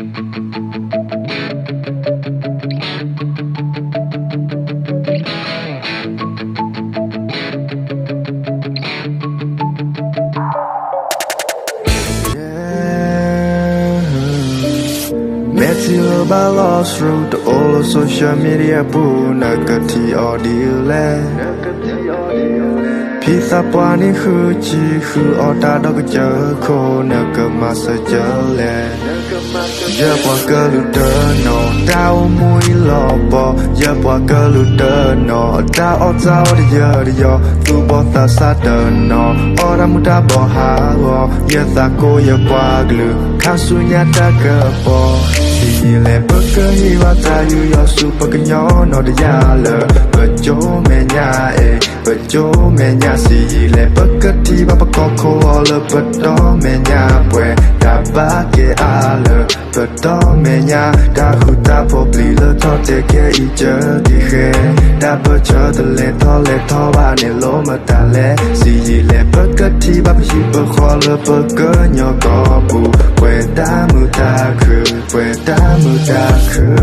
မဲာ်ထံလၢဘၣ်လီၤဆှု တအိၣ်လၢ social media ပူၤ နကထံၣ်အီၤဒ်လဲၣ်. ဖံသးပှၢ်န့ၣ်ဃုဆံ ဃုအီၣ်တၢ်ဒီးကစၢၢ်ခိၣ် နကမၤစၢၤကၢလဲၣ်. ယပှၤကလုာ်တနီၤ တၢ်အိၣ်မူအံၤလီၤပီၤ, ယပှၤကလုာ်တနီၤ တၢ်အီၣ်စၢ်အီၣ်တယၢတယီၤ, သူၣ်ဘီၣ်သးစၢ်တနီၤ အီၣ်တၢ်မူၤတၢ်ဘီၣ်ဟးဂီၤ, ယသးကိးယပှၤကလုာ် ခါဆူညါတၢ်ကပီၤ, ဆံးယံာ်လဲၣ်ပကဟ့ၣ်ဘၣ်တၢ်ယူးယီၣ်ဆူပကညီနီၢ်တယၢ်လၢ ပကၠိမဲာ်ညါအ့ၣ် ပကၠိမဲာ်ညါ, ဆံးယံာ်လဲၣ်ပကထံၣ်ဘၣ်ပကီၢ်ခိၣ်အီၤလၢပတီၢ်မဲာ်ညါပှဲၤ, တၢ်ဘၣ်ကဲအါလၢ ပတီၢ်မဲာ်ညါ, တၢ်ဃူတၢ်ဖိးပျံၤလၢထီၣ်တဲာ်ကဲအံၤ ကၢက့ၤဃဲ, တၢ်ပၢၢ်ဆၢတလဲၤထီၣ်လဲၤထီၣ်ဘၣ်န့ၣ် လိၣ်မတၤလဲၣ်, ဆံးယံာ်လဲၣ်ပကထံၣ်ဘၣ်ပဟံၣ်ပဃီလၢပကညီကီၢ်ပူၤ, ပှဲၤတၢ်မုာ်တၢ်ခုၣ်, ပှဲၤတၢ်မုာ်တၢ်ခုၣ်,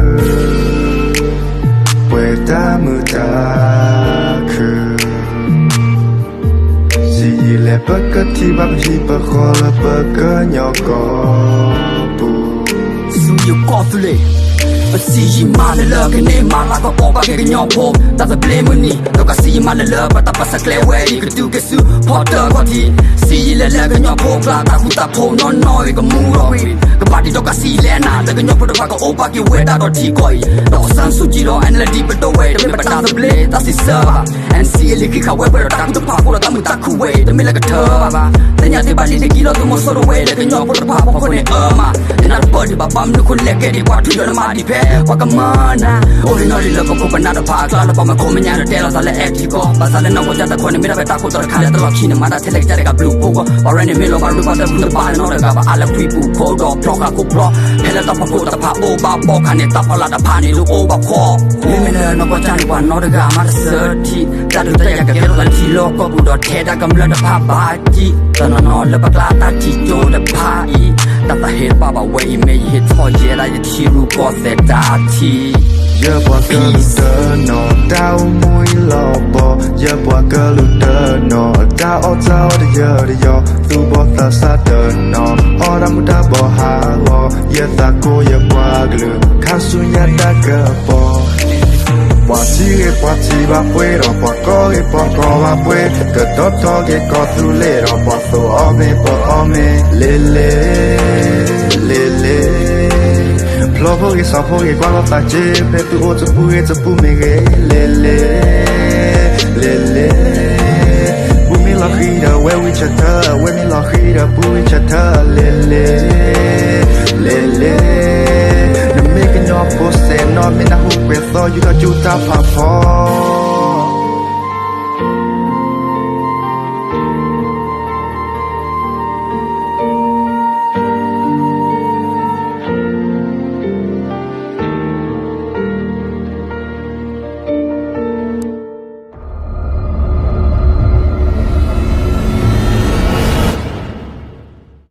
ပှဲၤတၢ်မုာ်တၢ်ခုၣ် ဆံးယံာ်လဲၣ်ပကထံၣ်ဘၣ်ပဟံၣ်ပဃီလၢပကညီကီၢ်ပူၤ, ဆူယကီၢ်သူလ့ၤ, ပဆံးယံာ်မးလၢလၢကန့ၢ်မၤလၤကပီၤဘၣ်က့ၤကညီဖိ, တၢ်သဘျ့မုၢ်နံၤ, ဒီးကဆံးယံာ်မးလၢလၢ ပတၢ်ပၢၢ်ဆၢကျဲဝဲအံၤ ကတုၤက့ၤဆူဖီတၢၣ်ခီၣ်ထံး, ဆံးယံာ်လဲၣ်လၢကညီဖိကျါ တၢ်ဃူတၢ်ဖိးနီၢ်နီၢ်ဂ့ၤ ကမူဒီးဂ့ၤ, ကဘၣ်ဒံးဒီးကဆံးယံာ်လဲၣ်နၤ လၢကညီဖိတဖၣ်ကအိၣ်ဘၣ်က့ၤဝဲဒၣ်ဒီးထံကီၢ်အံၤ, ဒီးစၢ်ဆူၣ်ကံဒီး NLD ပဒိၣ်ဝဲ တမ့ၢ်ပတၢ်သဘျ့တၢ်စံးဆၢဘၣ် NCA လံာ်ဃံးဃာ်ဝဲပှဲၤဒီးတၢ်ဃူတၢ်ဖိးဃိဒီးတၢ်မုာ်တၢ်ခုၣ်ဝဲအံၤ တမ့ၢ်လၢကထၢဘၣ်ဘၣ်. သ့ၣ်ညါတ့ၢ်ဘၣ်လံ နကံလိာ်သုးမီၤစိရိၤဝဲလၢကညီဖိတဖၣ်အဖီခိၣ်န့ၣ်အၢမး, နနၢ်တပၢၢ်ဒံးဘၣ် ဘၣ်မနုၤဃိလဲၣ်ကဲဒံးပှၤထုးဒီးနမၤဒံးဖဲ ပှၤကမၢနၤ, အိၣ်လၢနီၣ်လံလၢပခိၣ်ပနၢ်တဖၣ်အကျါလၢပှၤမၤခိၣ်မဲာ်ညါဒီးတဲလီၤသးလၢ အဲၣ်ထံကီၢ်, ဘၣ်ဆၣ်လၢနီၢ်ကီၢ်ကၠၢ်တခီန့ၣ် မ့ၢ်ဒၣ်ဖဲတၢ်ခိၣ်တီတခါလၢတလီၢ်ခံန့ၣ် မၤတၢ်ထဲလဲၣ်ကစၢ်တဂၤဘျုးဖှိၣ်ဂီၢ်, ပှၤရဲၣ်န့ၣ်မ့ၢ်လီၤဘၣ်ရူၢ်ဘၣ်တၢ်ဖုတဘၣ်လၢနီတဂၤဘၣ် အါလၢဖှံပူၤခိၣ်ဒီးဖျီဃာ်ခိၣ်ဖျီ, ဖဲလၢတၢ်ဖီခိၣ်တဖၣ်အိၣ်ဘၣ်ဘီခါန့ၣ် တၢ်ဖီလာ်တဖၣ်န့ၣ်ဒုးအိၣ်ဘၣ်ဖှီၣ်, မ့မ့ၢ်လၢနီၢ်ကီၢ်ကၠၢ်န့ၣ် ပှၤနီတဂၤမးတဆၢထံ, တၢ်ဒုးတၢ်ယၤကကဲထီၣ်လၢထံလီၢ်ကီၢ်ပူၤဒီးထဲဒၣ်ကမျၢၢ်တဖၣ်ဘၣ်တံၢ်, တနီၤနီၤလၢပကျါတၢ်ထံၣ်ကၠိတဖၣ်အံၤ, တၢ်သးဟ့တဘၣ်ဘၣ်ဝဲအံၤ မ့ၢ်ယဟ့ၣ်ထီၣ်ယဲဒၣ်ယထံရူၢ်ကီၢ်သဲးတၢ်ထံၣ် ယပှၤကလုာ်တနီၤ တၢ်အိၣ်မူအံၤလီၤပီၤ, ယပှၤကလုာ်တနီၤ တၢ်အီၣ်စၢ်အီၣ်တယၢတယီၤ, သူၣ်ဘီၣ်သးစၢ်တနီၤ အီၣ်တၢ်မူၤတၢ်ဘီၣ်ဟးဂီၤ, ယသးကိးယပှၤကလုာ် ခါဆူညါတၢ်ကပီၤ ပှၤထံဂ့ၤပှၤထံဘၣ်ပှဲၤဒီး ပှၤကီၢ်ဂ့ၤပှၤကီၢ်ဘၣ်ပှဲၤ, ကတီၤထီက့ၤကီၢ်သူလ့ၤဒီး ပှၤသိးအီၣ်မ့ၤပအီၣ်မ့ၤ, လဲၤလဲၤ လဲၤလဲၤ ဖျီဖိဂ့ၤစီၤဖိဂ့ၤ ကွၢ်လီၤသးစ့ ဖဲသုအိၣ်တပူၤဂ့ၤတပူၤမ့ၢ်ဂ့ၤ, လဲၤလဲၤ လဲၤလဲၤ ဘူၣ်မ့ၢ်လီၤဃံၤဒီးဝဲဝံၤဆၢထၢၣ်, ဝဲမ့ၢ်လီၤဃံၤဒီးဘူၣ်ဝံၤဆၢထၢၣ်, လဲၤလဲၤ လဲၤလဲၤ နမ့ၢ်ကညီဖိစဲးနီၢ် မ့ၢ်နၢ်ဟူကွဲၤသီ ယူၤထီၣ်ကၠူတၢ်ဖးဖီ